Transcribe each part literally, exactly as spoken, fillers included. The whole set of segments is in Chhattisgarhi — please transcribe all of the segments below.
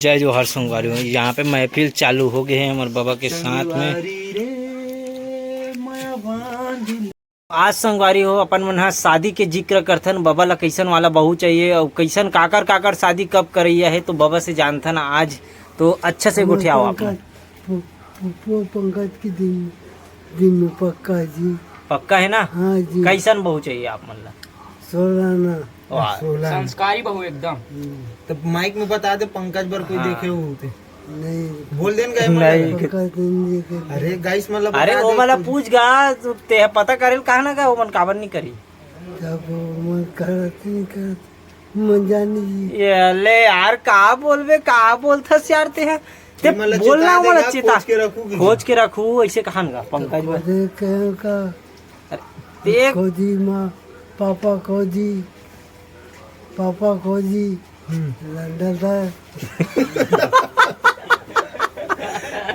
जय जोहार संगवारी हो, यहाँ पे महफिल चालू हो गए हैं हमारे बाबा के साथ में। आज संगवारी हो, अपन मन ह शादी के जिक्र करथन, बाबा ला कैसन वाला बहू चाहिए और कैसन काकर काकर शादी कब करैया है, तो बाबा से जानथन आज। तो अच्छा से गोठियाओ आप मन। पंकज, पु-, पु-, पु-, पंकज के दिन, दिन में पक्का जी। पक्का है ना? हाँ जी। कैसन बहू चाहिए आप मन ला? सोलह ना। वाह। सोलह ना। संस्कारी बहू एकदम। हम्म। तो माइक में बता दे, पंकज बर कोई हाँ। देखे हो ते। नहीं। बोल देन गए नहीं। मतलब। पंकज नहीं देखे। अरे गाइस, मतलब अरे बता वो दे वाला कुछ। पूछ गा, तो ते पता करेल कहा ना गा, वो मन काबर नहीं करी। तब वो मन करत नहीं करत, मन जानी जी। ये ले यार, का बोलबे, का बोलथस यार ते ह? ते मतलब बोलना चेता वाला देगा, चेता। खोज के रखूगी। खोज के रखू, ऐसे कहा ना गा, पंकज बर। खोजे कहे का? अरे, ते खोजी माँ, पापा खोजी, पापा खोजी, हम्म। लंदन था।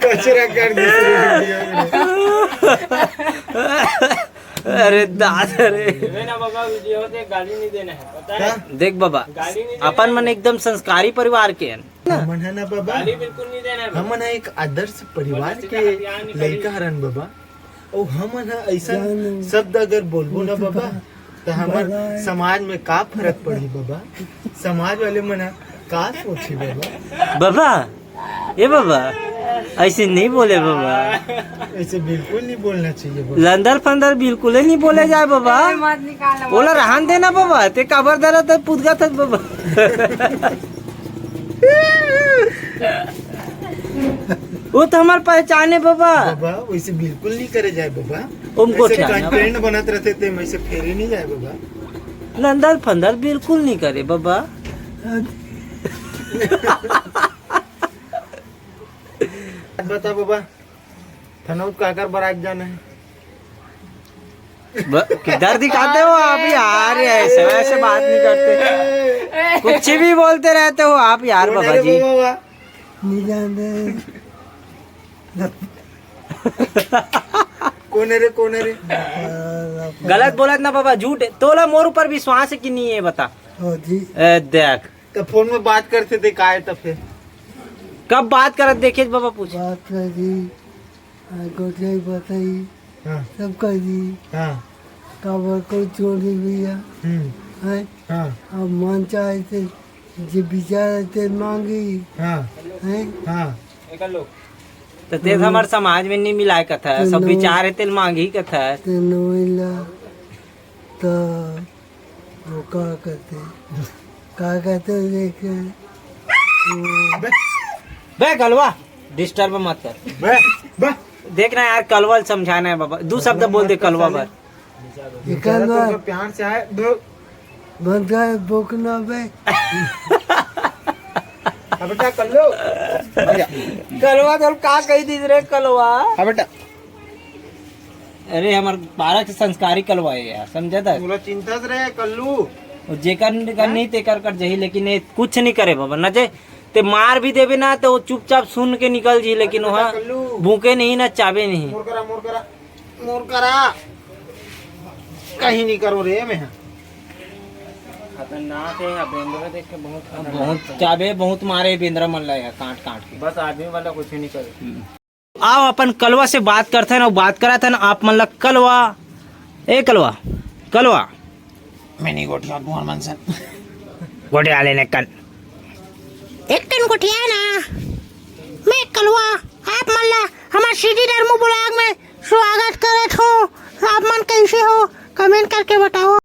कचरा कर दी पूरी वीडियो में। अरे दादा रे। देवे ना बाबा, वीडियो होते गाली नहीं देना है, पता है? हाँ? देख बाबा, गाली नहीं देना अपन है। मन एकदम संस्कारी परिवार के हैं। हमन है ना बाबा, गाली बिल्कुल नहीं देना है बाबा। हमन है एक आदर्श परिवार वरना के सीधा हथियार निकाली। लइका हरन बाबा। अउ हमन ह अइसन जान शब्द अगर बोलबो ना बाबा, त हमर बड़ा है। समाज में का फर्क पड़ही बाबा? समाज वाले मन ह का सोचही बाबा? बाबा, ए बाबा, ऐसे नहीं बोले बाबा। ऐसे बिल्कुल नहीं बोलना चाहिए बाबा। लंदर फंदर बिल्कुल ही नहीं बोले जाए बाबा। ए, मत निकाल, मत ओला रहन देना बाबा, ते काबर दरा त पुदगा था बाबा। वो तो हमार पहचान है बाबा। बाबा, वैसे बिल्कुल नहीं करे जाए बाबा। ओम ऐसे गोठिया ना। कंटेंट बनत रहते ते मैं से फेरे नहीं जाए बाबा। लंदर फंदर बिल्कुल नहीं करे बाबा। बता बाबा, थनौत काकर बर आज जाना है? ब-, किधर दिखाते हो आप यार, ऐसे वैसे बात नहीं करते, कुछ भी बोलते रहते हो आप यार कौन है बाबा रे जी। बाबा? नहीं जानते। कौन है रे, कौन है रे? गलत बोलत ना बाबा, झूठ। तोला मोर ऊपर विश्वास है कि नहीं है, बता। हाँ जी। ए, देख। तो फोन में बात करते थे, का है तो फिर? कब बात करत देखे बाबा, पूछ। बात कर जी, हाँ, गोठिया ही बताई, हाँ। सब कर जी। हाँ। काबर कोई छोड़ दे भैया, हम्म। हैं? हाँ। अब मन चाहे ते, जे विचार है ते मांगी, हाँ। हैं? हाँ। तो ते हमार समाज में नहीं मिलाए कथा, तो सब नौ-, विचार है तेल मांगी कथा। तो नोइला, तो वो का कहते, का कहते देखे, वो बे, बे कलवा, डिस्टर्ब मत कर। बे, बे। देख ना यार, कलवा समझाना है बाबा, दू शब्द बोल दे कलवा बर। निकाल तो बार। प्यार से आए, दो। बंद कर, बोकना बे। अब बेटा कर लो। कलवा तो का कही दी रे कलवा। हाँ बेटा। अरे, हमार बारह के संस्कारी कलवा है यार, समझा था? पूरा चिंता से रहे, कल्लू। और जेकर कर नहीं, तेकर कर जही, लेकिन ये कुछ नहीं करे बाबा, ना जे ते मार भी देबे ना, तो वो चुपचाप सुन के निकल जी, लेकिन वहाँ कल्लू। भूखे नहीं ना चाबे नहीं। मोर करा, मोर करा, मोर करा। कहीं नहीं करो रे, मैं। खतरनाक है, अब बेंदरा देख के बहुत खतरनाक बहुत है। चाबे, बहुत मारे बेंदरा मन ला यार, काट काट के। बस आदमी वाला कुछ नहीं करे। आओ अपन कलवा से बात करथन अउ बात करथन आप मन ला। कलवा, ए कलवा, कलवा। मैं नहीं गोठिया तुम्हार मन से। गोठिया लेने कन। एक कन गोठिया ना। मैं कलवा, आप मन ला हमार सीधी डरमू ब्लॉग में स्वागत करत हो। आप मन कैसे हो? कमेंट करके बताओ।